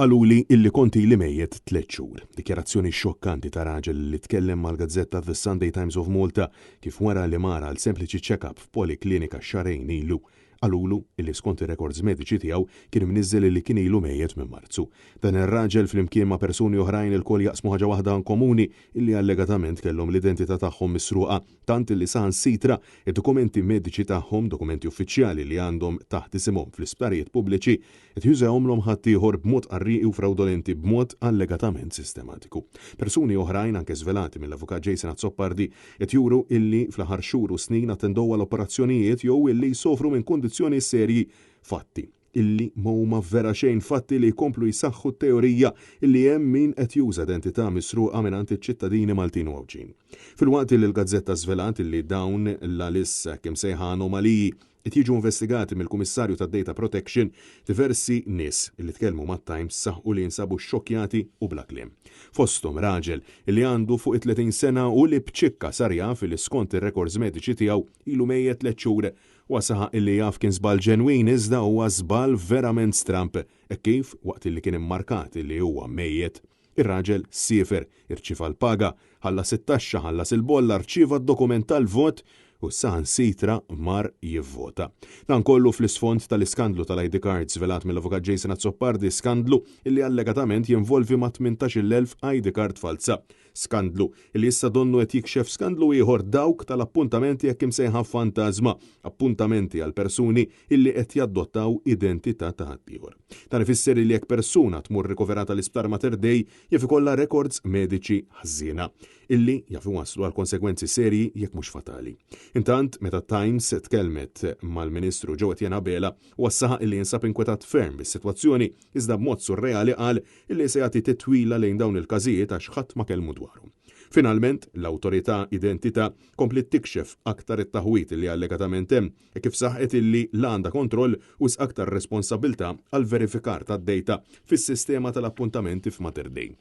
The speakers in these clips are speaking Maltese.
Qaluli illi kont ili mejjet tlett xhur. Dikjarazzjoni xokkanti ta' raġel li tkellem mal-gazzetta The Sunday Times of Malta kif wara li mar għal sempliċi check-up f'poliklinika xahrejn ilu, qalulu illi skont ir-rekords mediċi tiegħu kien imniżżel illi kien ilu mejjet minn Marzu. Dan ir-raġel flimkien ma' persuni oħrajn ilkoll jaqsmu ħaġa waħda komuni illi allegatament kellhom l-identità tagħhom misruqa tant illi saħansitra id-dokumenti mediċi tagħhom, dokumenti uffiċjali li għandhom taħt isimhom fl-isptarijiet pubbliċi, qed jużahomlhom ħaddieħor b'mod qarrieqi u frawdolenti b'mod allegatament sistematiku. Persuni oħrajn, anke żvelati mill-Avukat Jason Azzopardi, qed juru illi fl-aħħar xhur u snin attendow għal operazzjonijiet jew illi jsofru minn kundizzjoni serji fatti illi ma huma vera xejn fatti li jkomplu jsaħħu t-teorija illi hemm min qed juża identità misruqa mingħand iċ-ċittadini Maltin u Għawdxin. Filwaqt illi l-gazzetta żvelat illi dawn l-għalissa hekk imsejħa anomaliji qed jiġu investigati mill-Kummissarju tad-Data Protection, diversi nies illi tkellmu mat-Times saħqu li jinsabu xxokkjati u bla kliem. Fosthom raġel illi għandu fuq it-30 sena u li b'ċikka sar jaf illi skont ir-rekords mediċi tiegħu ilu mejjet tlett xhur. Huwa saħaq illi jaf kien żball ġenwin iżda huwa żball verament stramb hekk kif waqt illi kien immarkat illi huwa mejjet, ir-raġel siefer, irċieva l-paga, ħallas it-taxxa, ħallas il-bolla, rċieva d-dokument tal-vot u saħansitra mar jivvota. Dan kollu fl-isfond tal-iskandlu tal-ID card żvelat mill-Avukat Jason Azzopardi, skandlu illi allegatament jinvolvi ma' 18,000 ID card falza. Skandlu li issa donnu qed jikxef skandlu ieħor dawk tal-appuntamenti hekk imsejħa fantażma, appuntamenti għal persuni illi qed jaddottaw identità ta' ħaddieħor. Dan ifisser illi jekk persuna tmur rikoverata l-Isptar Mater Dei jaf ikollha rekords mediċi ħżiena illi jaf iwasslu għal konsegwenzi serji jekk mhux fatali. Intant, meta Times tkellmet mal-Ministru Joe Etienne Abela, huwa saħaq illi jinsab inkwetat ferm bis-sitwazzjoni iżda b'mod surreali qal illi se jagħti titwila lejn dawn il-każijiet għax ħadd ma kellmu dwarhom. Finalment, l-Awtorità Identità kompliet tikxef aktar it-taħwid li allegatament hemm, hekk kif saħqet illi la għandha kontroll u wisq aktar responsabbiltà għall-verifikar tad-dejta fis-sistema tal-appuntamenti f'Mater Dei.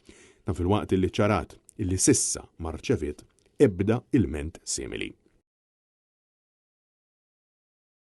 Dan filwaqt illi ċċarat illi s'issa ma rċeviet ebda ilment simili.